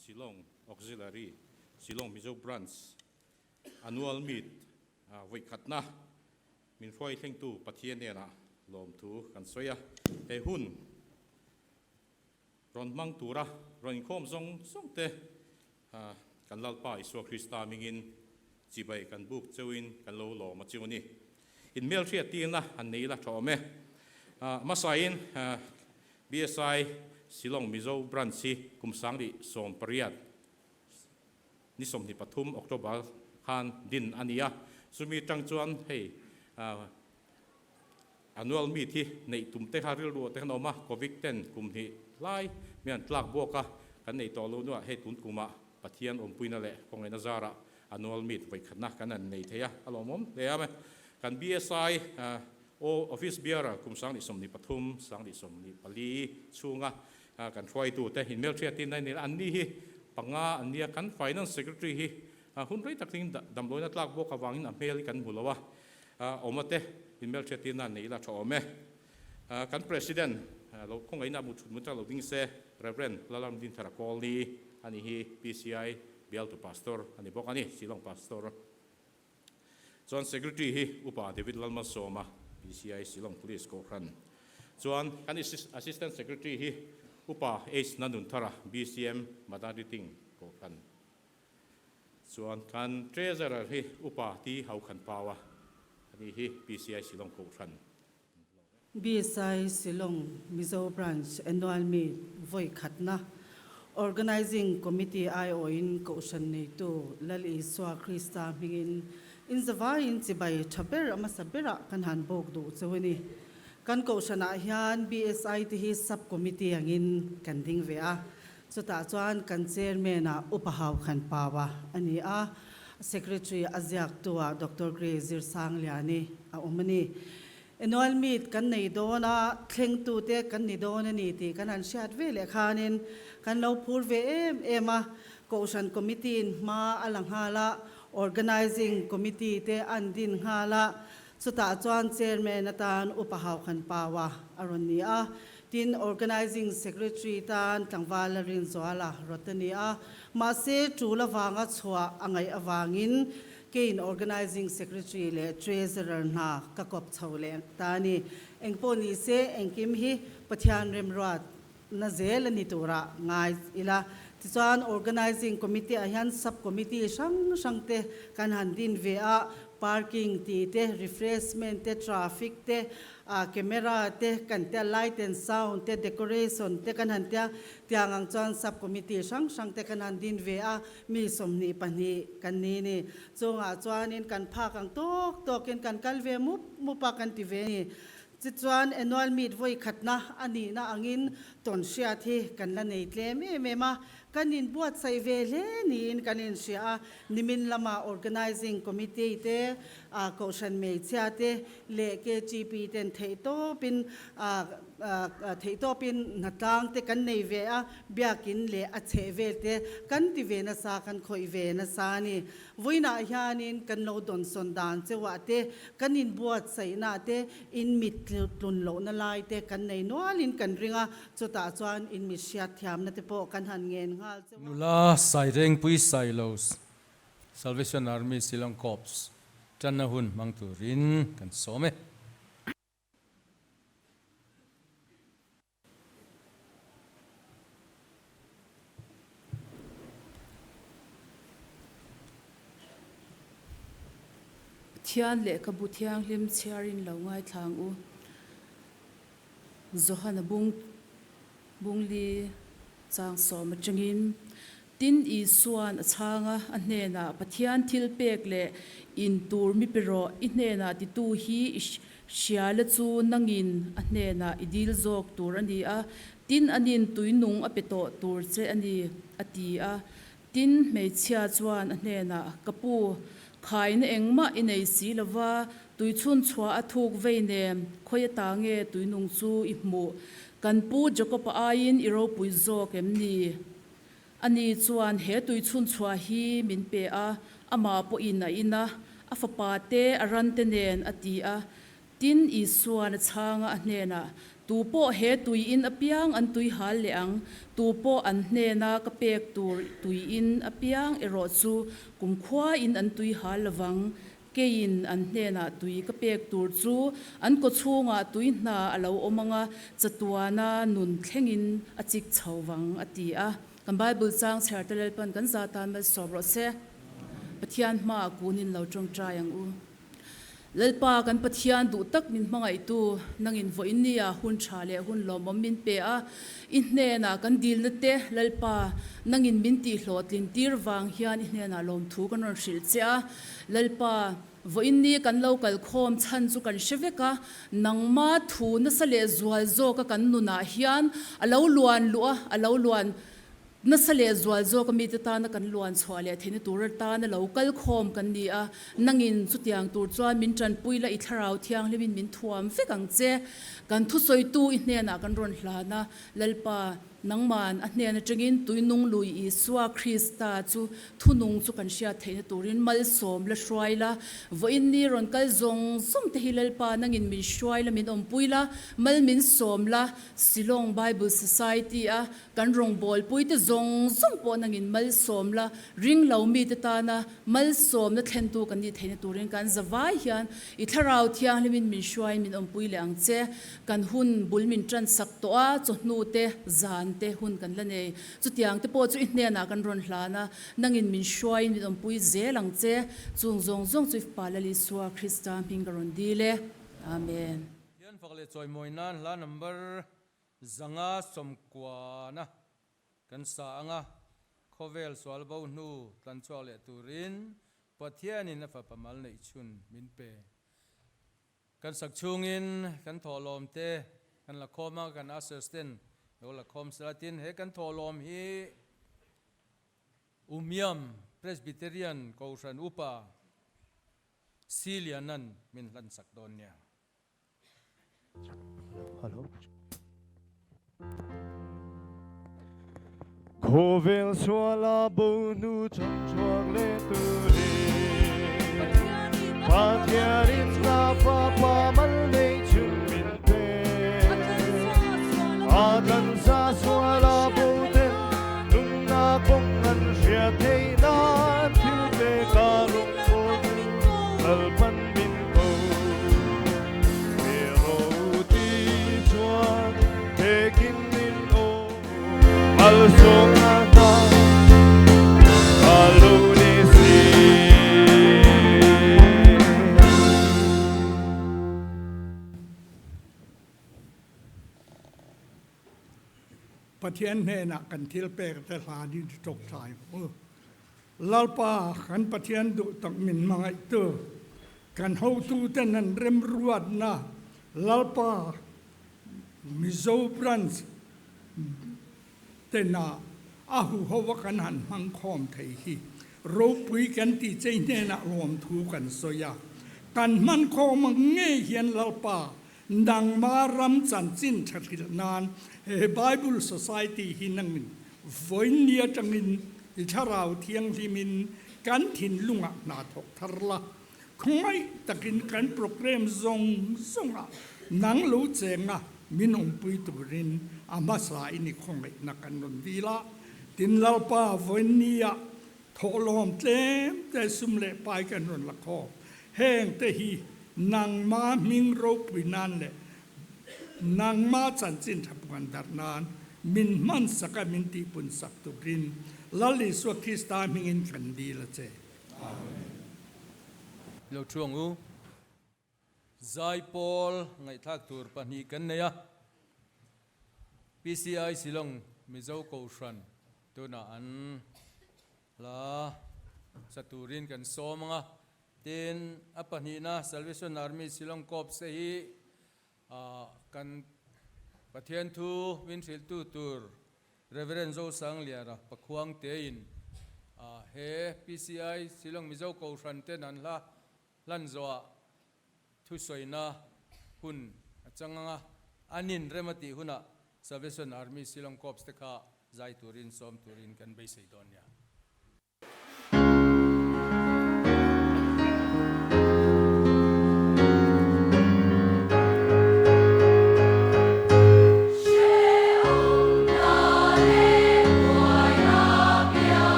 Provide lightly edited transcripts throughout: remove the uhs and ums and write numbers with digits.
Shillong Auxiliary, Shillong Mizo Branch Annual Meet vawikhatna min hruai thlengtu Pathian hnenah lawmthu kan sawi a. He hun rawn hmang tura rawn inkhawm zawng zawng te kan Lalpa Isua Krista hmingin chibai kan buk cheuhin kan lo lawm a chiu a ni. Inhmelhriat tirna han nei la tha awm e. Hmasain BSI Shillong Mizo Branch hi kum 2018 ni 23 October khan din a ni a. Chumi tang chuan hei annual meet hi neih tum te kha rilru te khan a awm a, Covid ten kum hnih lai mi an tlak bawk a, kan nei tawh lo hnuah hei tun kumah Pathian awmpuina leh kawngaihtna zarah annual meet vawikhatna kan han nei thei a, a lawmawm hle a. Kan BSI Office Bearer kum 2023, 2024 chhunga kan hruaitute inhmelhriatin a ni a, anni hi panga an nia, kan Finance Secretary hi hun rei tak thlengin damdawiin a tlak bawk avangin a hmel hi kan hmu lo a, awma te inhmelhriatin a nei ila tha awm e. Kan President lo khawngaihna a hmu thut mut a lo ding se, Rev. Lalamdinthara Kawlni a ni hi PCI bialtu Pastor a ni bawk a ni, Shillong Pastor. Chuan Secretary hi Upa David Lalmalsawma, PCI Shillong Police Kohhran. Chuan kan Assistant Secretary hi Upa H Nanunthara, BCM Madariting Kohhran. Chuan kan Treasurer hi Upa T Haukhanpaua a ni hi PCI Shillong Kohhran. BSI Shillong Mizo Branch Annual Meet vawi khatna Organizing Committee aiawhin Kohhran neitu Lal Isua Krista hmingin inzavaiin chibai tha ber a hmasa berah kan han bawk duh cheu a ni. Kan Kohhranah hian BSI te hi Sub Committee angin kan ding ve a, chutah chuan kan Chairman-ah Upa Hau Khan Paua a ni a, Secretary a ziaktu-ah Doctor Grace Zirsangliani a awm a ni. Annual meet kan nei dawn a, thlengtute kan ni dawn a ni tih kan han hriat ve leh khanin kan lo phur ve em em a. Kohhran Committee-in hma a la nghal a, Organising Committee te an din nghal a, chutah chuan Chairman atan Upa Haukhan Paua a rawn ni a, tin Organising Secretary tan Tlangval Lalrinzuala rawt a ni a. Mahse, tul avanga chhuah a ngaih avangin Keiin Organising Secretary leh Treasurer hna ka kawp chho leh ta a ni. Engpawh ni se, engkim hi Pathian remruat na zel a ni turah ngai ila. Tichuan Organising Committee ah hian Sub Committee hrang hrang te kan han din ve a, Parking tih te, Refreshment te, Traffic te, Camera te kan tia, Light and Sound te, Decoration te kan han tia, tiang ang chuan Sub Committee hrang hrang te kan han din ve a. Mi 22 kan ni ni. Chungah chuanin kan phak ang tawk tawkin kan kal ve mup mup a kan ti ve ni. Tichuan annual meet vawi khatna a nihna angin tawn hriat hi kan la nei tlem em em a, kan inbuatsaih ve hle niin kan inhria a. Nimin lama Organising Committee te, Kohhran Hmeichhia te leh KGP ten theihtawpin Theihtawpin hnatlang te kan nei ve a, biakin leh a chheh vel te kan ti ve nasa, kan khawih ve nasa a ni. Vawiinah hianin kan lo dawnsawn dan cheuhah te, kan inbuatsaihnaah te, in mit tlun lohna lai te kan nei nualin kan ring a, chutah chuan in mit hriat thiamna te pawh kan han ngen nghal cheuh a. Nula Sairengpui Sailos, Salvation Army Shillong Corps tanna hun hmang turin kan sawm e. Pathian lehkhabu thianghlim chhiarin lo ngaithlang u. Johana bung bungli chang sawm atangin Tin, Isua'n a chhang a, a hnenah, Pathian thil pek leh in tur mi pe rawh, i hnenah titu hi i hriala chu nangin a hnenah i dil zawk tur a ni a, tin anin tuinung a pe tawh tur che a ni, a ti a. Tin, hmeichhia chuan a hnenah, Ka pu, khaina engmah i nei si lo va, tuichhun chhuah a thuk vei nen, khawi ata nge tuinung chu i hmuh? Kan pu Jakob-a aiin i ropui zawk em ni? Ani chuan he tui chhunchhuah hi min pe a, amah pawhin a in a, a fapa te, a ran te nen, a ti a. Tin, Isua'n a chhang a, a hnenah, Tu pawh he tui in apiang an tui hal leh ang, tu pawh an hnena ka pek tur tui in apiang erawh chu kumkhua in an tui hal lovang. Keiin an hnenah tui ka pek tur chu an kawchhungah tui hna a lo awm ang a, chatuana nun thlengin a chik chho vang, a ti a. Kan Bible chang chhiarte Lalpan kan za tan malsawm rawh se. Pathian hmaah kunin lo tawngtai ang u. Lalpa kan Pathian duh tak min hmangaihtu, nangin vawiin nia hun tha leh hun lawmawm min pe a, i hnenah kan dilna te Lalpa nangin min tihhlawhtlin tir vang hian i hnenah lawmthu kan rawn hrilh che a. Lalpa, vawiin ni kan lo kalkhawm chhan chu kan hre vek a, nangma thu nasa leh zual zawka kan nunah hian a lo luan luh a, a lo luan Nasa leh zual zawk a mite tana kan luan chhuah leh theihna tur atana lo kal khawm kan ni a, nangin chutiang tur chuan min tanpui la, i thlarau thianghlimin min thuam vek ang che. Kan thusawitu i hnenah kan rawn hlan a, Lalpa, nangman a hnen atangin tuinung lui Isua Krista chu thunung chu kan hriat theihna turin malsawm la hruai la, vawiin ni rawn kal zawng zawng te hi Lalpa nangin min hruai la, min awmpui la, mal min sawm la, Shillong Bible Society a Kan rawngbawlpuite zawng zawng pawh nangin malsawm la, ring lo mite tana malsawmna thlentu kan nih theihna turin kan zavai hian i Thlarau Thianghlimin min hruaiin min awmpui leh ang che. Kan hun bul min tan sak tawh a, chawhnu te, zan te hun kan la nei. Chutiang te pawh chu i hnenah kan rawn hlan a, nangin min hruaiin min awmpui zel ang che. Chung zawng zawng chu i Fapa Lal Isua Krista hming ka rawn dil e. Amen. Hian fak leh chawimawi nan hla number 590 kan sa anga khawvel sual bo hnu tlan chhuak leh turin Pathianin a fapa mal neih chhun min pe. Kan sak chhungin kan thawhlawm te kan la khawm a, kan ushers ten lo la khawm sela tin he kan thawhlawm hi Umiam Presbyterian Kohhran Upa Silianan min hlan sak dawn nia. Khawvel suala bo hnu chhan chhuak leh turin Pathianin a fapa mal nei chhun min pe. A tlansa suala bo ten nunna kawng an hriat theih nan thil pek a rawngbawltu Lalpan min ko. Pathian hnenah kan thil pek te hla din tawk thai u. Lalpa kan Pathian duh tak min hmangaihtu, kan hotuten an remruatna Lalpa Mizo Branch tena a huho a kan han hmang khawm thei hi ropui kan tih chei hnenah lawmthu kan sawi a. Kan hman khawm ang ngei hian Lalpa nangma ram chanchin tha hrilh nan he Bible Society hi nangin vawiin ni atangin i thlarau thianghlimin kan thinlungah hna thawk thar la, khawngaih takin kan programme zawng zawngah nang lo chenga min awmpui turin a hmasa in i khawngaihna kan rawn dil a. Tin Lalpa vawiin nia thawhlawm tlem te sum leh pai kan rawn la khawm. Heng te hi nangma hming ropui nan leh nangma chanchin tha puan darh nan min hman sak a min tihpun sak turin Lal Isua Krista hmingin kan dil a che. Amen. Lo thu ang u. Zaipawl ngaihthlak tur pahnih kan nei a. PCI Shillong Mizo Kohhran tunah an Hla sa turin kan sawm ang a, tin a pahnihna Salvation Army Shillong Corps te hi kan Pathian thu min hrilhtu tur Reverend Zosangliara Pakhuang tein he PCI Shillong Mizo Kohhran ten an hla hlan zawhah thusawina hun a chang ang a, an inrem a tih hunah Salvation Army Shillong Corps te kha zai turin sawm turin kan beisei dawn nia.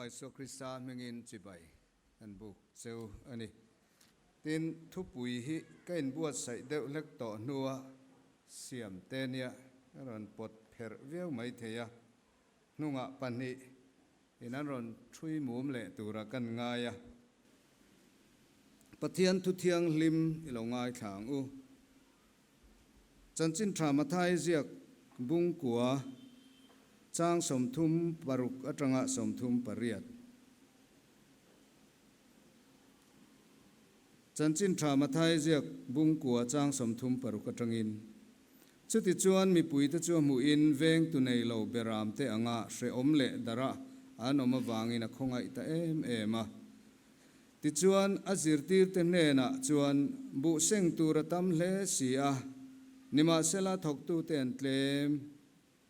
Lalpa Isua Krista hmingin chibai kan buk cheu a ni. Tin, thupui hi ka inbuatsaih deuh hlek tawh hnua siam te nia ka rawn pawt pherh viau maithei a, hnungah pahnih in an rawn thui mum leh tura kan ngai a. Pathian thu thianghlim i lo ngaithla ang u. Chanchin tha Mathai ziak bungkua chang 36 atanga 38. Chanchin tha Mathai ziak bungkua chang 36 atangin, Chutichuan mipuite chu a hmuhin vengtu nei lo beramte anga hrehawm leh darah an awm avangin a khawngaih ta em em a. Tichuan, a zirtirte hnenah chuan buh seng tur a tam hle si a, nimahsela thawktute an tlem.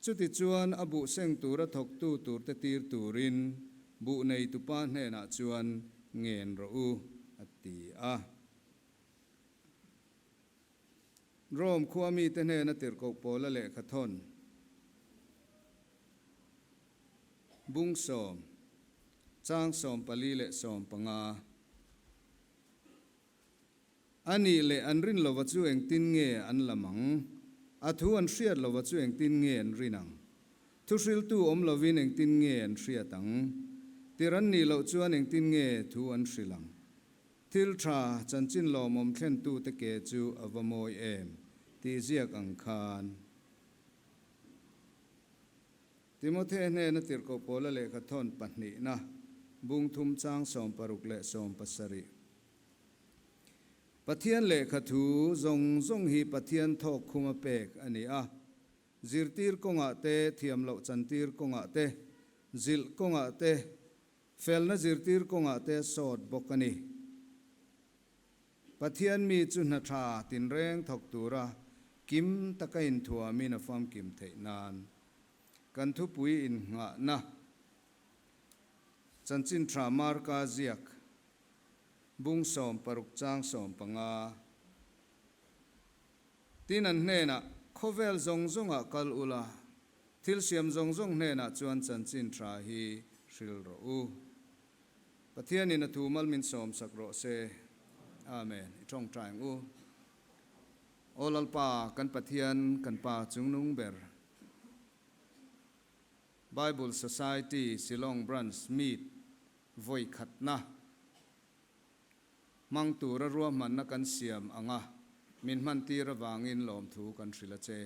Chutichuan, a buh seng tura thawktu turte tir turin buh neitupa hnenah chuan ngen rawh u, a ti a. Rome khua mite hnena tirhkoh Paula lehkha thawn bung sawm, chang 14 leh 15. A nih leh an rin lova chu engtin nge an lam ang? A thu an hriat lova chu engtin nge an rin ang? Thuhriltu awm lovin engtin nge an hriat ang? Tir an nih loh chuan engtin nge thu an hrilh ang? Thil tha chanchin lawmawm thlentute ke chu a va mawi em tih ziak ang khan. Timothe hnena tirhkoh Paula lehkha thawn pahnihna, bung thum chang 60 leh 70. Pathian lehkha thu zawng zawng hi Pathian thawk khuma pek a ni a. Zirtir kawngah te, thiam loh chantir kawngah te, zilh kawngah te, Felna zirtir kawngah te sawt bawk a ni. Pathian mi chu hna tha tinreng thawk tura kim taka inthuamin a famkim theih nan kan thupui innghahna chanchin tha Marka ziak bung 60 chang 15 tin an hnenah khawvel zawng zawngah kal ula Thil siam zawng zawng hnenah chuan chanchin tha hi hril rawh u. Pathianin a thu mal min sawm sak rawh se. Amen. I tawngtai ang u. Aw Lalpa, kan Pathian, kan Pa chungnung ber. Bible Society Shillong Branch Meet vawi khatna hmang tura ruahmanna kan siam anga min hmantir avangin lawmthu kan hrilh a che.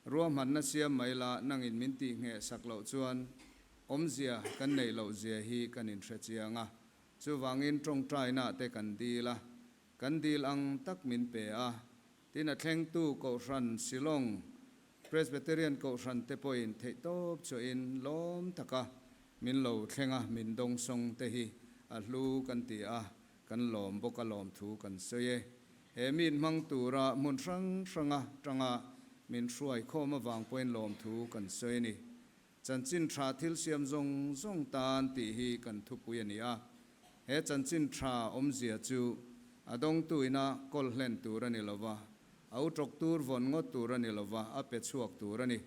Ruahmanna siam mai la nangin min tih ngheh sak loh chuan awmzia kan neih loh zia hi kan inhre chiang a. Chuvangin tawngtaina te kan dil a, kan dil ang tak min pe a. Tin a thlengtu Kohhran Shillong Presbyterian Kohhran te pawhin theihtawp chhuahin lawm taka min lo thleng a, min dawngsawng te hi a hlu kan ti a, kan lawm bawk a lawmthu kan sawi e. He min hmang tura hmun hrang hranga tanga min hruai khawm avang pawhin lawmthu kan sawi a ni. Chanchin tha thil siam zawng zawng tan tih hi kan thupui a ni a. He chanchin tha awmzia chu a dawngtuina kawl hlen tur a ni lova, a utawk tur vawn ngawt tur a ni lova, a pe chhuak tur a ni.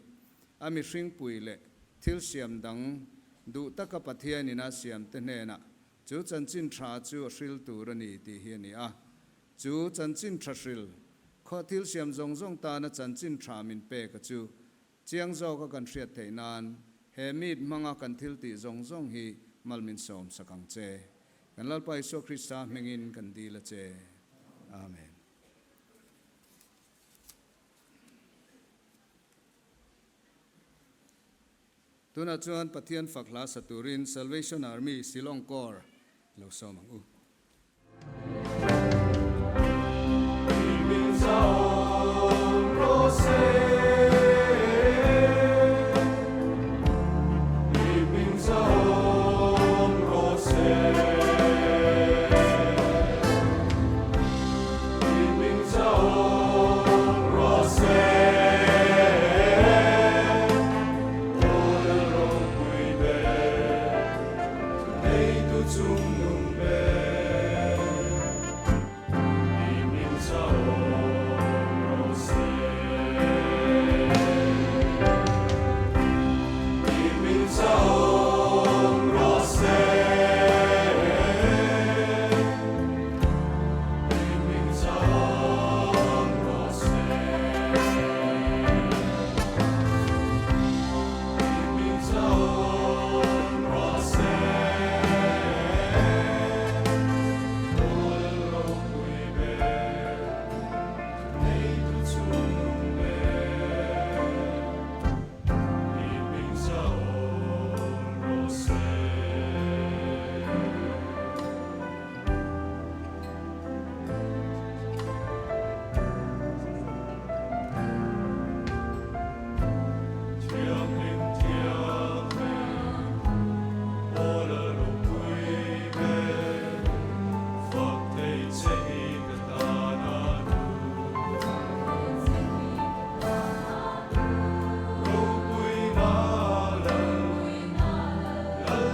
A mihringpui leh thil siam dang duh taka Pathianina siamte hnenah Chu chanchin tha chu a hril tur a ni tih hi a ni a. Chu chanchin tha hril, khaw thil siam zawng zawng tana chanchin tha min pek a chu chiang zawka kan hriat theih nan he meet hmanga kan thil tih zawng zawng hi mal min sawm sak ang che. Kan Lalpa Isua Krista hmingin kan dil a che. Amen. Tunah chuan Pathian fak hla sa turin Salvation Army Shillong Corps lo sawm ang u.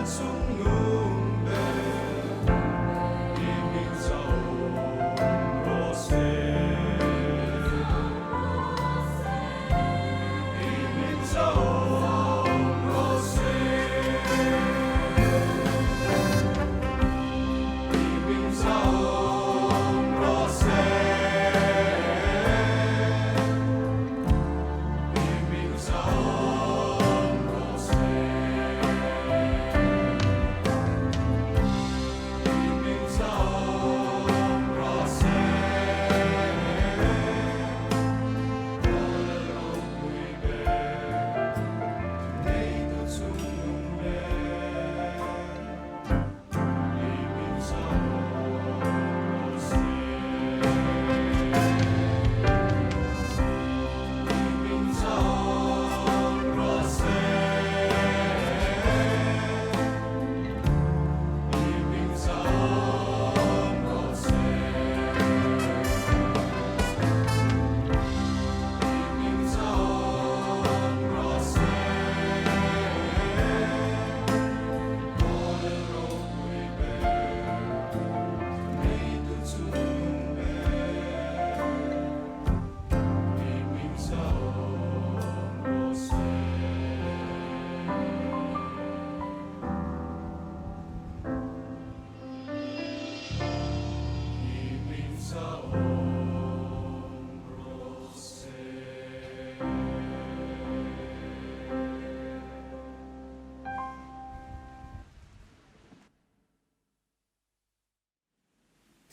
Chungnung ber, i hming zahawm rawh se. I hming zahawm rawh se. I hming zahawm rawh se. I hming zahawm rawh se. I hming zahawm rawh se. Lal ropui ber, neitu chungnung ber. I hming zahawm rawh se. I hming zahawm rawh se. I hming zahawm rawh se. I hming zahawm rawh se. Kawl ropui ber, neitu chungnung ber, i hming zahawm rawh se. I hming zahawm rawh se.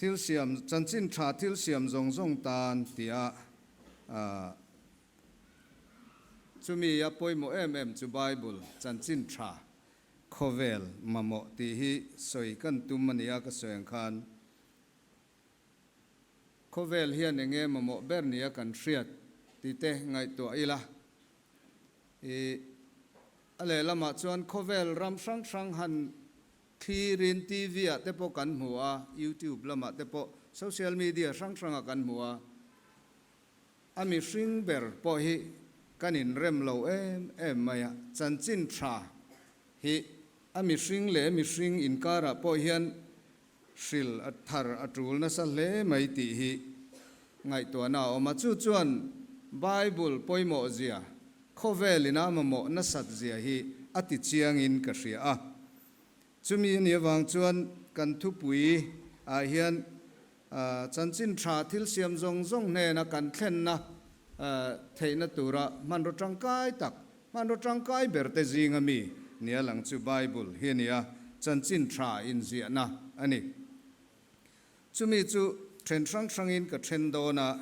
Thil siam, chanchin tha thil siam zawng zawng tan tia chumi a pawimawh em em chu Bible chanchin tha khawvel mamawh tih hi sawi kan tum a nia ka sawi ang khan. Khawvel hian eng nge mamawh ber nia kan hriat tih te ngaihtuah ila. I a lehlamah chuan khawvel ram hrang hrang han thlirin TV ah te pawh kan hmu a, YouTube lamah te pawh social media hrang hrangah kan hmu a. A mihring ber pawh hi kan inrem lo em em mai a, chanchin tha hi a mihring leh mihring inkarah pawh hian Hril a thar a tul nasa hle mai tih hi ngaihtuahna a awm a. Chu chuan Bible pawimawh zia, khawvel ina mamawh nasat zia hi a ti chiangin ka hria a. Chumi a nih avang chuan kan thupui ah hian chanchin tha thil siam zawng zawng hnena kan thlenna theihna tura hmanraw tangkai tak, Hmanraw tangkai berte zinga mi nia lang chu Bible hi a ni a, chanchin tha inziahna a ni. Chumi chu then hrang hrangin ka then dawn a,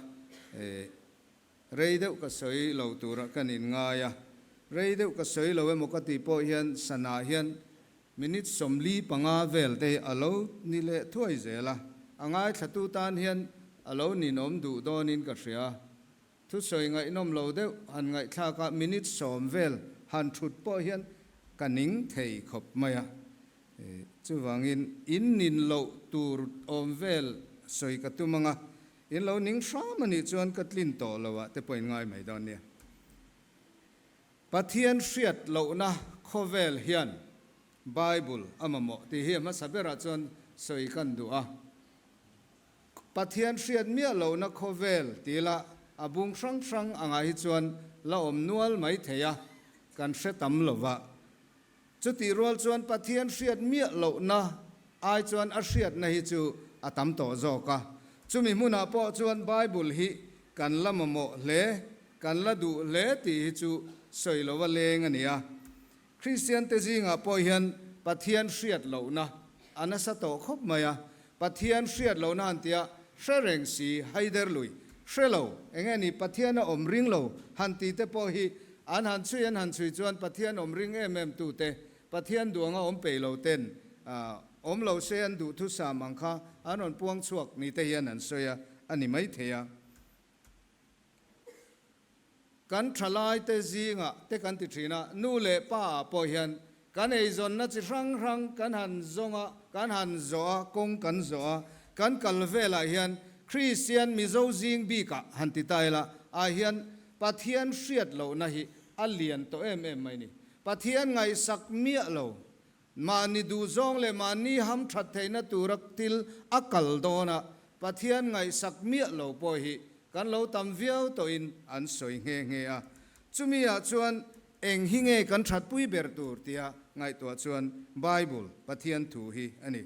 rei deuh ka sawi lo turah ka nin ngai a, rei deuh ka sawi lo emaw ka tih pawh hian sana hian minute 45 vel te hi a lo ni leh thuai zel a, a ngaithlatu tan hian a lo ninawm duh dawnin ka hria. Thusawi ngaihnawm lo deuh han ngaihthlak a minute 10 vel han thut pawh hian ka ning thei khawp mai a. Chuvangin in nin loh tur awm vel sawi ka tum ang a, in lo ning hram a nih chuan ka tlin tawh lo ah te pawh in ngai mai dawn nia. Pathian hriat lohna khawvel hian Bible a mamawh tih hi a hmasa berah chuan sawi kan duh a. Pathian hriat miah lohna khawvel ti la a bung hrang hrang angah hi chuan la awm nual mai thei a, kan hre tam lo va. Chutih rual chuan Pathian hriat miah lohna ai chuan a hriatna hi chu a tam tawh zawk a. Chumi hmunah pawh chuan Bible hi kan la mamawh hle, kan la duh hle tih hi chu sawi lova leng a ni a. Kristiante zingah pawh hian Pathian hriat lohna a nasa tawh khawp mai a, Pathian hriat lohna han tia hre reng si haider lui hre lo, eng nge ni Pathian a awm ring lo han ti te pawh hi an han chhui an han chhui chuan Pathian awm ring em em tu te, Pathian duanga awm peih lo ten awm lo se an duhthusam ang kha an rawn puang chhuak ni te hian an sawi a, a ni maithei a. Kan thalaite zingah te kan ti thin a, nu leh pa ah pawh hian kan eizawnna chi hrang hrang kan han zawng a, kan han zawh a, kawng kan zawh a, kan kal velah hian Kristian Mizo zing bikah han ti ta ila ah hian Pathian hriat lohna hi a lian tawh em em mai ni. Pathian ngaihsak miah lo. Mahni duhzawng leh mahni ham that theihna tura thil a kal dawn a, Pathian ngaihsak miah lo pawh hi kan lo tam viau tawhin an sawi nghe nghe a. Chumi ah chuan eng hi nge kan thatpui ber tur tia ngaihtuah chuan Bible, Pathian thu hi a ni.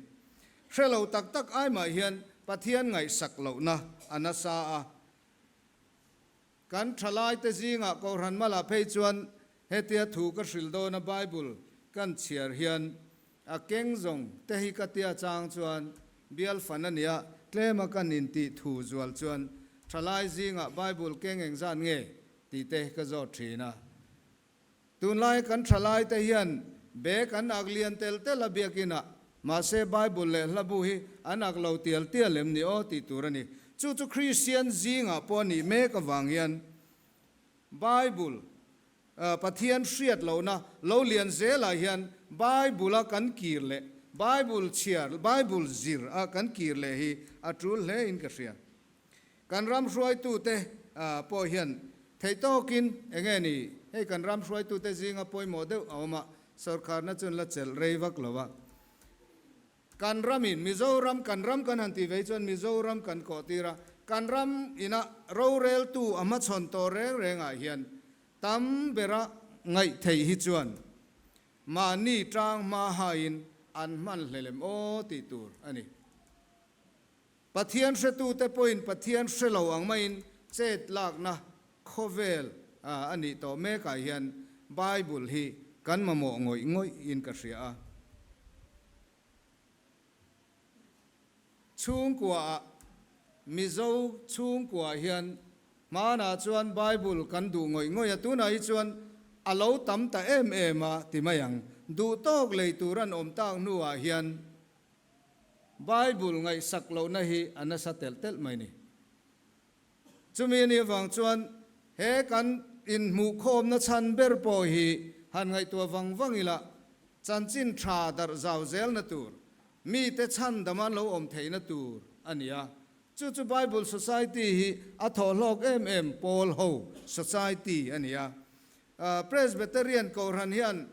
Hre lo tak tak ai mah hian Pathian ngaihsak lohna a nasa a. Kan thalaite zingah Kohhran Mala phei chuan hetia thu ka hrilh dawna Bible kan chhiar hian a keng zawng te hi ka tia chang chuan bial fan a nia, tlema kan intih thu zual chuan thalai zingah Bible keng engzat nge tih te ka zawt thin a. Tunlai kan thalaite hian bag an ak lian tel tel a biakinah, mahse Bible leh hlabu hi an ak lo tial tial em ni aw tih tur a ni. Chu chu Kristian zingah pawh a nih mek avang hian Bible Pathian hriat lohna lo lian zelah hian Bible-a kan kir leh Bible chhiar, Bible zir a kan kir leh hi a tul hle in ka hria. Kan ram hruaitute pawh hian theih tawkin eng nge ni, hei kan ram hruaitute zinga pawimawh deuh a awm a, sorkarna chuan la chelh rei vak lo a. Kan ramin Mizoram, kan ram kan han tih vei chuan Mizoram kan kawh tir a, kan ram ina roreltu a hmachhawn tawh reng rengah hian tam bera ngaih theih hi chuan mahni tang hma hain an hman hlelem aw tih tur a ni. Pathian hretute pawhin Pathian hre lo ang maiin chet lakna khawvel a nih tawh mekah hian Bible hi kan mamawh ngawih ngawih in ka hria a. Chhungkuaah, Mizo chhungkuaah hian hmanah chuan Bible kan duh ngawih ngawih a, tunah hi chuan a lo tam ta em em a ti mai ang. Duh tawk lei tur an awm tak hnuah hian Bible ngaihsak lohna hi a nasa telh telh mai ni. Chumi a nih avang chuan he kan inhmuhkhawmna chhan ber pawh hi han ngaihtuah vang vang ila, chanchin tha darh zau zelna tur, mite chhandam an lo awm theihna tur a ni a. Chu chu Bible Society hi a thawhhlawk em em pawl ho society a ni a. Presbyterian Kohhran hian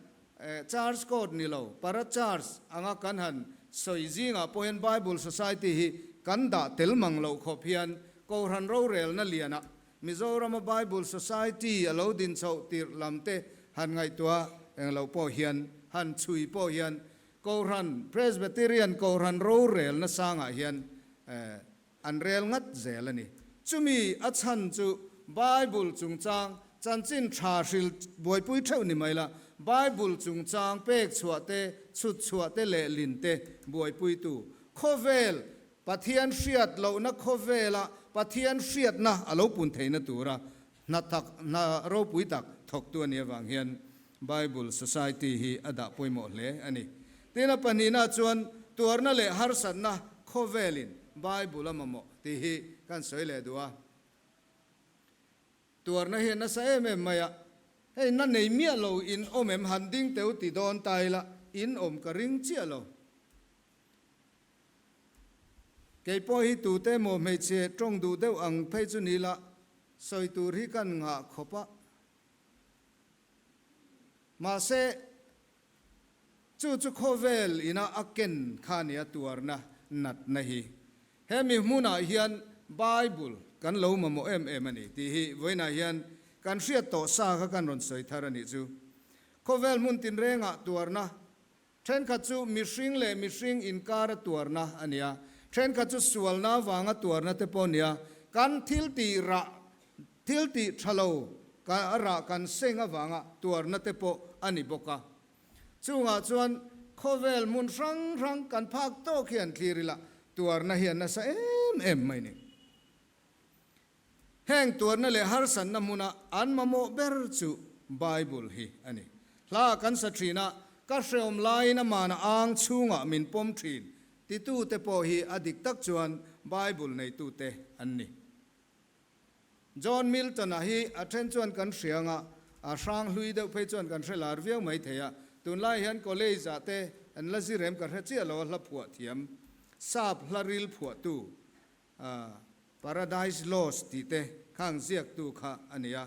Church Code ni lo, Para Church anga kan han sawi zingah pawh hian Bible Society hi kan dah tel mang loh khawp hian Kohhran rorelna lianah Mizorama Bible Society a lo din chhoh tirh lam te han ngaihtuah eng loh pawh hian han chhui pawh hian Kohhran Presbyterian Kohhran rorelna sangah hian An rel ngat zel a ni. Chumi a chhan chu Bible chungchang chanchin tha hril buaipui theuh ni mai la, Bible chungchang pek chhuah te, chhut chhuah te leh lin te buaipuitu khawvel Pathian hriat lohna khawvela Pathian hriatna a lo pun theihna tura hna tak hna ropui tak thawktu a nih avang hian Bible Society hi a dah pawimawh hle a ni. Tin, a pahnihna chuan tuarna leh harsatna khawvelin Bible a mamawh tih hi kan sawi leh duh a. Tuarna hi a nasa em em mai a, hei na nei miah lo in awm em han ding teu ti dawn ta ila in awm ka ring chiah lo. Kei pawh hi tute emaw hmeichhe tawng duh deuh ang phei chu ni la sawi tur hi kan nghah khawp a. Mahse, chu chu khawvel ina a ken kha nia tuarna natna hi. He mi hmunah hian Bible kan lo mamawh em em a ni tih hi vawiinah hian kan hriat tawh sa kha kan rawn sawi thar a nih chu. Khawvel hmun tinrengah tuarna thenkhat chu mihring leh mihring inkara tuarna a ni a, thenkhat chu sualna avanga tuarna te pawh a ni a, kan thil tih rah Thil tih tha lo ka rah kan seng avanga tuarna te pawh a ni bawk a. Chungah chuan khawvel hmun hrang hrang kan phak tawk hian thlir ila tuarna hi a nasa em em mai ni. Heng tuarna leh harsatna hmuna an mamawh ber chu Bible hi a ni. Hla kan sa thin a, ka hreawm laiin amana ang chhungah min pawm thin titute pawh hi a dik tak chuan Bible neitute an ni. John Milton-a hi a then chuan kan hria anga, a hrang hlui deuh phei chuan kan hre lar viau mai thei a. Tunlai hian college-ah te an la zir em ka hre chiah lo a, hla phuah thiam, sap hla ril phuahtu, Paradise Lost tih te khang ziaktu kha a ni a.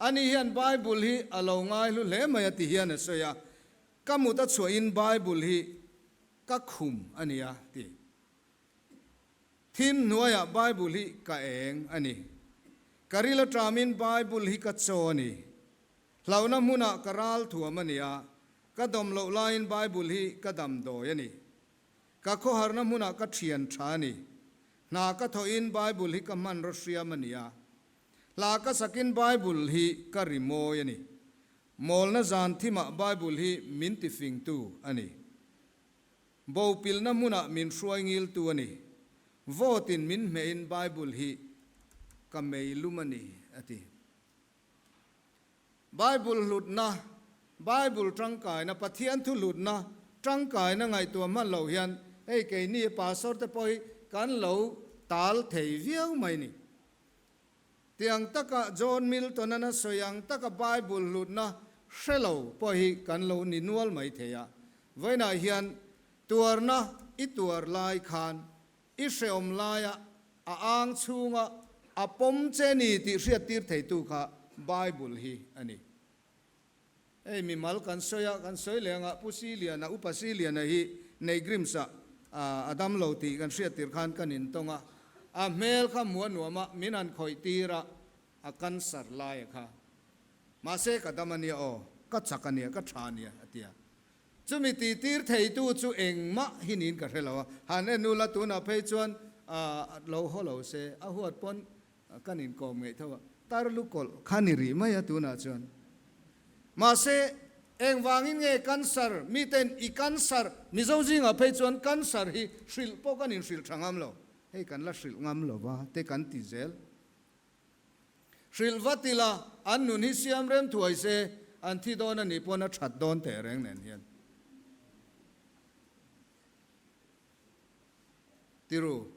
Ani hian Bible hi a lo ngaihlu hle mai a ti hian a sawi a. Ka mut a chhuahin Bible hi ka khum a ni a ti. Thim hnuaiah Bible hi ka eng a ni. Ka ril aṭamin Bible hi ka chaw a ni. Hlauhna hmunah ka ral thuam a ni a, ka dawm loh laiin Bible hi ka damdawi a ni. Ka khawharna hmunah ka ṭhian ṭha a ni. Hna ka thawhin Bible hi ka hmanraw hriam a ni a. Hla ka sakin Bible hi ka rimawi a ni. Mawlna zan thimah Bible hi min tifingtu a ni. Bopilna hmunah min hruai ngiltu a ni. Vote-in min hmehin Bible hi ka meilum a ni, a ti. Bible hlutna, Bible tangkaina, Pathian thu hlutna tangkaina ngaihtuah hman loh hian hei keini pastor te pawh hi kan lo tal thei viau mai ni. Tiang taka John Milton-an a sawi ang taka Bible hlutna hre lo pawh hi kan lo ni nual mai thei a. Vawiinah hian tuarna i tuar lai khan i hreawm laia a ang chhunga a pawm che ni tih hriattir theitu kha Bible hi a ni. Hei mimal kan sawi a, kan sawi leh anga Pu Siliana, Upa Siliana hi Neigrims-ah a dam lo tih kan hriat tir khan kan intawng a, a hmel kha hmuh a nuam a, min han khawih tir a, a cancer lai a kha. Mahse ka dam a nia aw, ka chak a nia, ka tha a nia a ti a. Chumi tih tir theitu chu engmah hi niin ka hre lo a, han en ula tunah phei chuan lo haw lo se, a huat pawn Kan inkawm ngeih tho a, tar lu kawlh kha ni rih mai a tunah chuan. Mahse, engvangin nge cancer, miten i cancer, Mizo zingah phei chuan cancer hi hrilh pawh kan inhrilh tha ngam lo. Hei kan la hrilh ngam lo va te kan ti zel. Hrilh vat ila an nun hi siam rem thuai se, an thi dawn a nih pawn a that dawn teh reng nen hian. Tiru.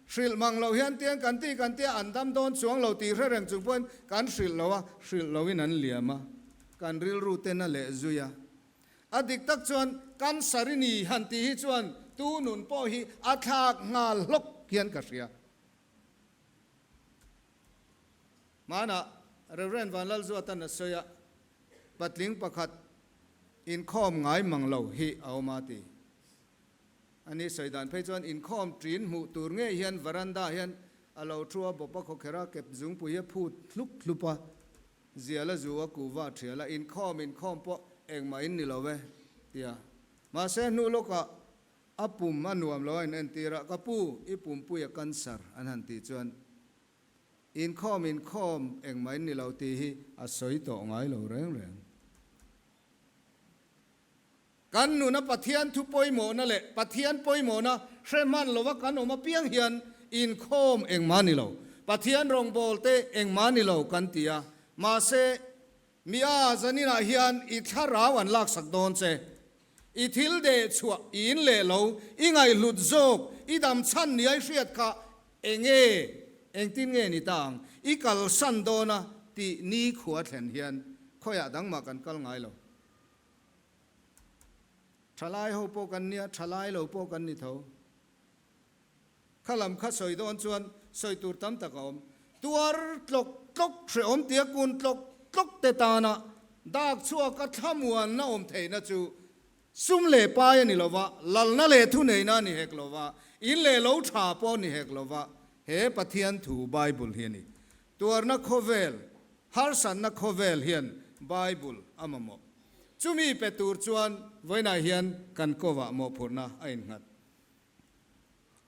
Hrilh mang loh hian tiang kan ti kan tia an dam dawn chuang lo tih hre reng chung pawhin kan hrilh lo a, hrilh loin an liam a, kan rilru ten a leh zui a. A dik tak chuan cancer i ni han tih hi chuan tu nun pawh hi a thlak nghal hlawk hian ka hria. Hmanah Rev. Vanlalzuatan a sawi a, patling pakhat inkhawm ngai mang lo hi a awm a ti. A ni sawi dan phei chuan inkhawm ṭin hmuh tur ngei hian varanda hian a lo thu a, bawpa khawkherh a, kep zungpui hi a phut hlup hlup a, zial a zu a, kuhva a ṭhial a, inkhawm inkhawm pawh engmah in ni lo e tia. Mahse hnu lawkah a pum a nuam lo a in entir a, ka pu, i pumpui a cancer an han tih chuan inkhawm inkhawm engmah in ni lo tih hi a sawi tawh ngai lo reng reng. Kan nuna Pathian thu pawimawhna leh Pathian pawimawhna hre hman lova kan awm apiang hian inkhawm engmah ni lo, Pathian rawngbâwl te engmah ni lo kan ti a. Mahse, mi a zaninah hian i thlarau an laksak dawn che. I thil deh chhuah i in leh lo, i ngaihhlut zawk, i dam chhan nia i hriat kha enge, engtin nge ni ta ang, i kalsan dawna tih nikhua thlen hian khawiah dangmah kan kal ngai lo. Thalai ho pawh kan nia, thalai lo pawh kan ni tho. Kha lam kha sawi dawn chuan sawi tur tam tak a awm. Tuar tlawk tlawk hrehawm tia kun tlawk tlawk te tana dak chhuak a thlamuanna awm theihna chu sum leh pai a ni lo va, lalna leh thuneihna a ni hek lo va, in leh lo tha pawh a ni hek lo va, he Pathian thu Bible hi a ni. Tuarna khawvel, harsatna khawvel hian Bible a mamawh. Chumi pe tur chuan vawiinah hian kan kovah mawhphurhna a innghat.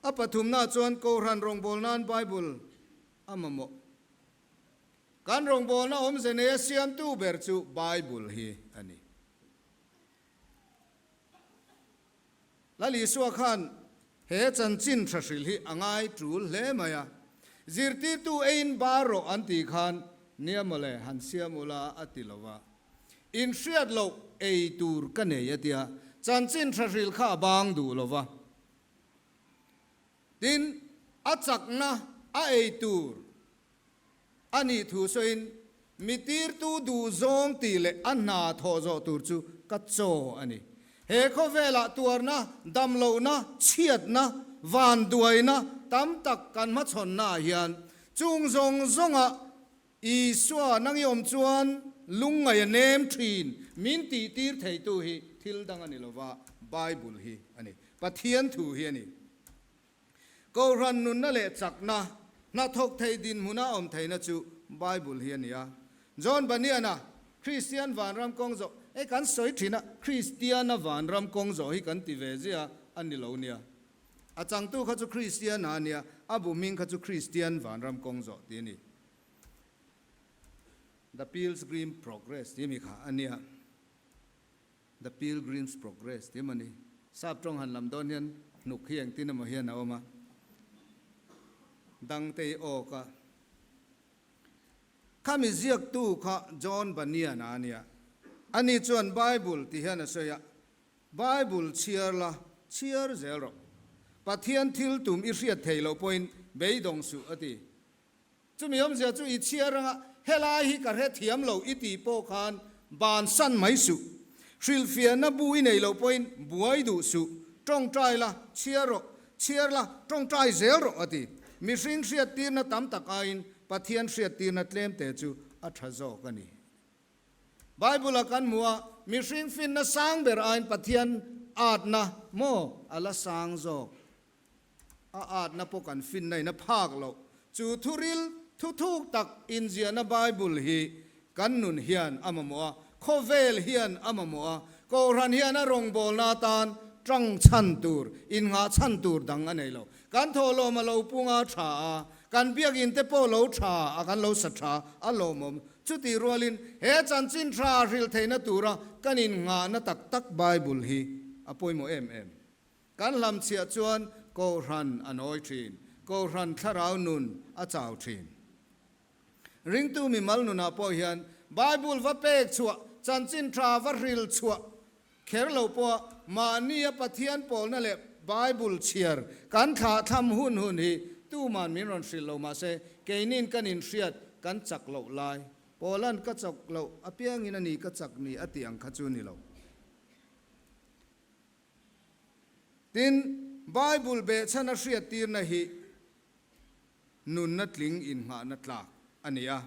A pathumna chuan Kohhran rawngbâwl nan Bible a mamawh. Kan rawngbâwlna awmze neia siamtu ber chu Bible hi a ni. Lal Isua khan he chanchin tha hrilh hi a ngai tul hle mai a. Zirtirtu eiin bar rawh an tih khan nia mawle han siam ula a ti lo va. In hriat loh ei tur ka nei a tia, chanchin tha hrilh kha a bang duh lo va. Tin, a chakna a ei tur A nih thu sawiin, Mi tirtu duh zawng tih leh a hna thawh zawh tur chu ka chaw a ni. He khawvelah tuarna, damlohna, chhiatna, vanduaina tam tak kan hmachhawnnaah hian chung zawng zawngah Isua nang i awm chuan lungngaih a nem thin. Min tihtir theitu hi thil dang a ni lova, Bible hi a ni. Pathian thu hi a ni. Kohhran nunna leh chakna, hnathawk thei dinhmuna awm theihna chu Bible hi a ni a. John Bunyan-a Kristian vanram kawng zawh, hei kan sawi thin a, Kristiana vanram kawng zawh hi kan ti ve zia a ni lo nia. A changtu kha chu Kristiana a nia, a bu hming kha chu Kristian vanram kawng zawh tih a ni. The Pilgrim Progress tih mi kha a nia. The Pilgrim's Progress tih emaw ni. Sap tawng han lam dawn hian hnuk hi engtin emaw hian a awm a. Dangte i awk a. Khami ziaktu kha John Bunyan a nia. Ani chuan Bible ti hian a sawi a, Bible chhiar la, chhiar zel rawh. Pathian thil tum i hriat thei loh pawhin beidawng suh a ti. Chumi awmzia chu i chhiar anga helai hi ka hrethiam lo i tih pawh khan bansan mai suh. Hrilhfiahna bu i nei loh pawhin buai duh suh. Tawngtai la, chhiar rawh. Chhiar la, tawngtai zel rawh a ti. Mihring hriattirna tam tak aiin Pathian hriattirna tlemte chu a tha zawk a ni. Bible-a kan hmu a, mihring finna sang ber aiin Pathian atna maw a la sang zawk. A atna pawh kan finna in a phak loh. Chu thuril thuthuk tak inziahna Bible hi kan nun hian a mamawh a, khawvel hian a mamawh a, Kohhran hian a rawngbawlna atan tang chhan tur, innghah chhan tur dang a nei lo. Kan thawhlawm a lo pung a tha a, kan biakinn te pawh lo tha a, kan lo sa tha a lawmawm. Chutih rualin he chanchin tha hrilh theihna tura kan innghahna tak tak Bible hi a pawimawh em em. Kan hlamchhiah chuan Kohhran a nawi thin, Kohhran thlarau nun a chau thin. Ringtu mimal nunah pawh hian Bible va pek chhuah, chanchin tha va hril chhuah kher lo pawha mahnia Pathian pawlna leh Bible chhiar kan thlahthlam hun hun hi tuman min rawn hrilh lo mahse keinin kan inhriat kan chak loh lai Pawlan ka chak loh apiangin a ni ka chak ni a tih ang kha chu ni lo. Tin, Bible behchhan a hriattirna hi nunna tling innghahna tlak a ni a.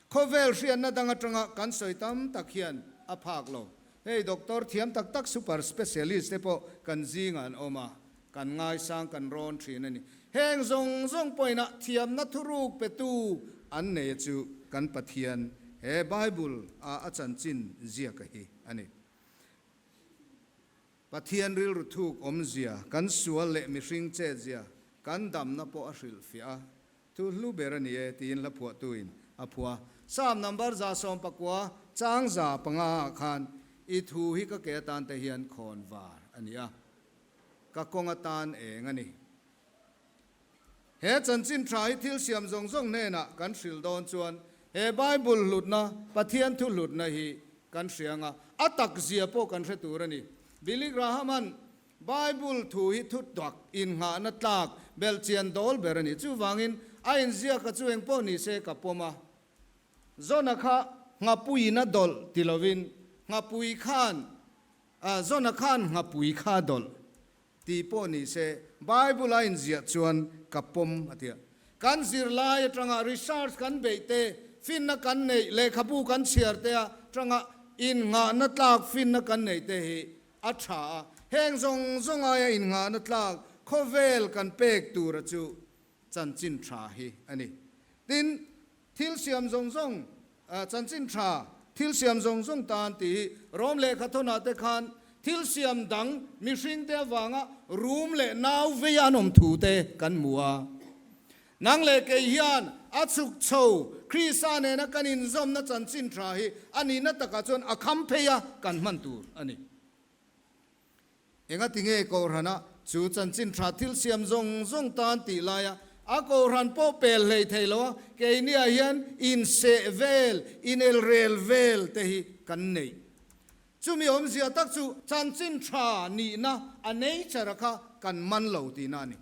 Khawvel hriatna dang atanga kan sawi tam tak hian a phak lo. Hei doctor thiam tak tak super specialist te pawh kan zingah an awm a, kan ngaisang kan rawn thin a ni. Heng zawng zawng pawhin ah thiamna thuruk petu an nei chu kan Pathian he Bible a a chanchin ziaka hi a ni. Pathian rilru thuk awmzia, kan sual leh mihring chetzia, kan damna pawh a hrilhfiah a, thu hlu ber a ni e tiin hla phuahtuin a phuah. Psalm number 119 chang 500 ah khan, I thu hi ka ke atan te hian khawn var a ni a, ka kawng atan eng a ni. He chanchin tha hi thil siam zawng zawng hnenah kan hrilh dawn chuan he Bible hlutna, Pathian thu hlutna hi kan hria anga a tak zia pawh kan hre tur a ni. Billy Graham-a'n Bible thu hi thu tak, innghahna tlak, belhchian dawl ber a ni. Chuvangin a inziaka chu eng pawh ni se ka pawm a. Zona kha nghapuiin a dawlh ti lovin nghapui khan, Zona khan nghapui kha a dawlh. Tih pawh ni se, Bible a inziah chuan ka pawm a ti a. Kan zirlai atanga research kan beih te, finna kan neih, lehkhabu kan chhiar te atanga innghahna tlak finna kan neih te hi a tha a. Heng zawng zawng aia innghahna tlak khawvel kan pek tura chu chanchin tha hi a ni. Tin, thil siam zawng zawng, chanchin tha thil siam zawng zawng tan tih hi Rom lehkha thawnah te khan thil siam dang mihring te avanga rum leh nau veia an awm thu te kan hmu a. Nang leh kei hian a chhuk chho Krista nena kan inzawmna chanchin tha hi a nihna takah chuan a kham phei a kan hman tur a ni. Engati nge Kohhrana chu chanchin tha thil siam zawng zawng tan tih laia a Kohhran pawh pel hlei thei lo a, keiniah hian inseh vel, inelrel vel te hi kan neih. Chumi awmzia tak chu chanchin tha nihna a nature kha kan man lo tihna a ni.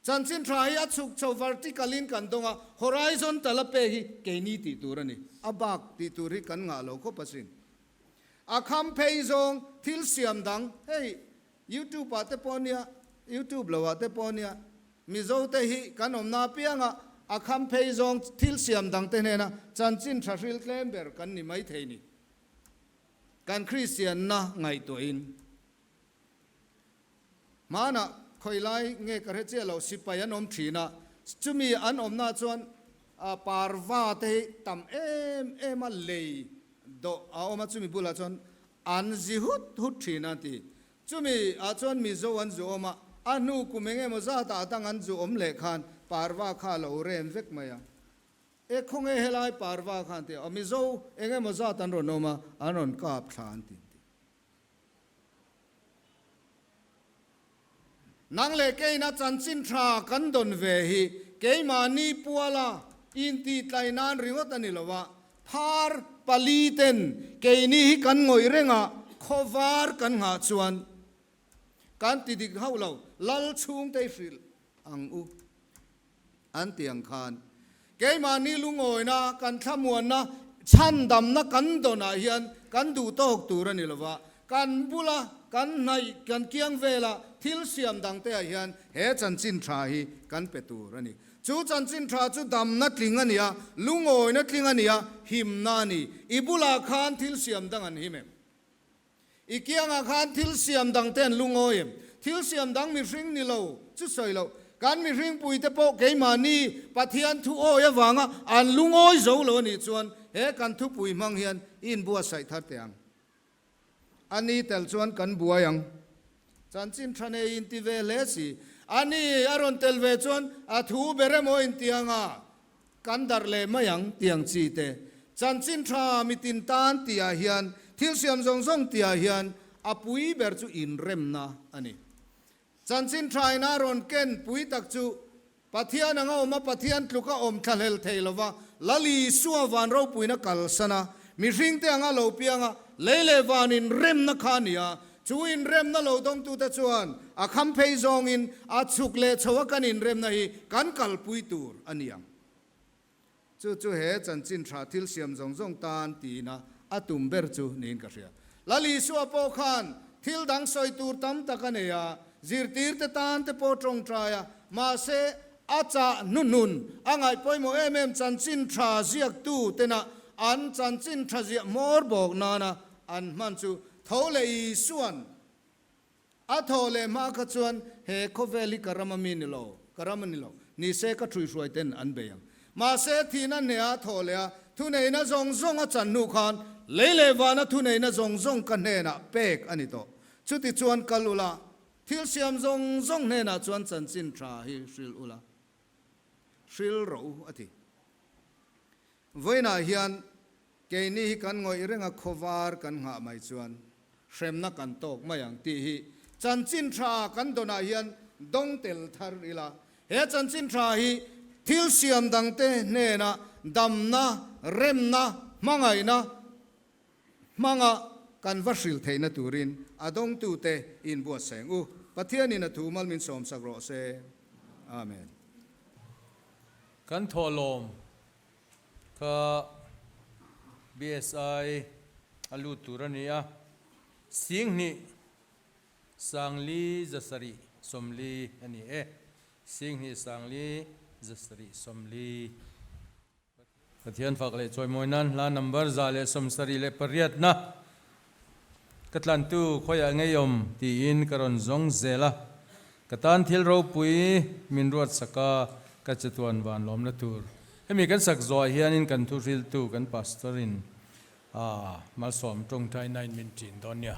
Chanchin tha hi a chhuk chho vertical in kan dawng a, horizontal a pek hi keini tih tur a ni. A bak tih tur hi kan ngah lo khawp asin. A kham phei zawng thil siam dang, hei YouTube ah te pawh nia, YouTube lo ah te pawh nia, Mizo te hi kan awmna apianga a kham phei zawng thil siam dang te hnena chanchin tha hril tlem ber kan ni mai thei ni. Kan Kristianna ngaihtuahin. Hmanah khawilai nge ka hre chiah lo, sipai an awm thin a, chumi an awmna chuan parva te hi tam em em a lei dawh a awm a, chumi bulah chuan an zi hut hut thin a ti. Chumi ah chuan Mizo an zu awm a, a hnu kum eng emaw zatah dang an zu awm leh khan parva kha a lo rem vek mai a. E khawnge helai parva khan ti a, Mizo eng emaw zat an rawn awm a, an rawn kap thla an ti. Nang leh keina chanchin tha kan dawn ve hi keimahni puala intihtlai nan ringawt a ni lo a, phar pali ten keini hi kan ngawih reng a, khawvar kan nghah chuan kan ti dik hauh lo, lal chhungte i hrilh ang u an ti ang khan keimahni lungawina kan thlamuanna chhandamna kan dawnah hian kan duh tawk tur a ni lo va, kan bula kan hnaih kan kiang vela thil siam dangte ah hian he chanchin tha hi kan pe tur a ni. Chu chanchin tha chu damna tling a ni a, lungawina tling a ni a, himna a ni. I bulah khan thil siam dang an him em? I kiangah khan thil siam dang te an lungawi em? Thil siam dang mihring ni lo chu sawi loh. Kan mihring puite pawh keimahni Pathian thu awi avanga an lungawi zo lo a nih chuan he kan thupui hmang hian i inbuatsaih thar teh ang. A ni tel chuan kan buai ang. Chanchin tha nei inti ve hle si. A ni a rawn tel ve chuan a thu ber emaw intianga Kan darh leh mai ang tiang chi te. Chanchin tha mitin tan tihah hian thil siam zawng zawng tihah hian a pui ber chu inremna a ni. Chanchin tha ina rawn ken pui tak chu Pathian anga awm a, Pathian tluka awm thlahlel thei lova Lal Isua van ropuina kalsan a, mihringte anga lo piang a, lei leh van inremna kha a ni a, chu inremna lo dawngtute chuan a kham phei zawngin a chhuk leh chho a kan inremna hi kan kalpui tur a ni ang. Chu chu he chanchin tha thil siam zawng zawng tan tiin a tum ber chu niin ka hria. Lal Isua pawh khan thil dang sawi tur tam tak a nei a, zirtirte tan te pawh tawngtai a, mahse a chah hnuhnun a ngaih pawimawh em em chanchin tha ziaktu tena an chanchin tha ziah hmawr bawk nana an hman chu Tho leh Isua'n a thaw leh hma kha chuan he khawvel hi ka ram a mi ni lo, ka ram a ni lo, ni se ka ṭhuihruai ten an bei ang. Mahse, thihna hneha thaw leh a thuneihna zawng zawng a chan hnu khan lei leh vana thuneihna zawng zawng ka hnenah pek a ni tawh. Chuti chuan kal ula, thil siam zawng zawng hnenah chuan chanchin ṭha hi hrilh ula, hrilh rawh u, a ti. Vawiinah hian keini hi kan ngawih reng a khawvar kan nghah mai chuan hremna kan tawk mai ang tih hi chanchin tha kan dawnah hian dawng tel thar ila. He chanchin tha hi thil siam dangte hnenah damna, remna, hmangaihna hmanga kan va hrilh theihna turin a dawngtute inbuatsaih ang u. Pathianin a thu mal min sawmsak rawh se. Amen. Kan thawhlawm kha BSI a lut tur a ni a, Singhnih Sangli zasarih sawmli a ni e, Singhnih Sangli zasarih sawmli. Pathian fak leh chawimawi nan hla number 178na ka tlantu khawiah ngeiawm tiin ka rawn zawng zel a. Ka tan thil ropui min ruat sak a, ka chatuan van lawmna tur. Hemi kan sak zawhah hianin kan thuhriltu kan pastor in a malsawm tawngtai nain min ṭin dawn nia.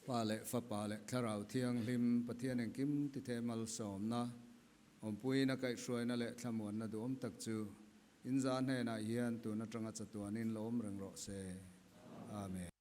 Pa leh Fapa leh Thlarau Thianghlim Pathian engkim tithe malsawmna, awmpuina kaihhruaina leh thlamuanna duhawm tak chu inza hnenah hian tun atanga chatuanin lawm reng rawh se. Amen.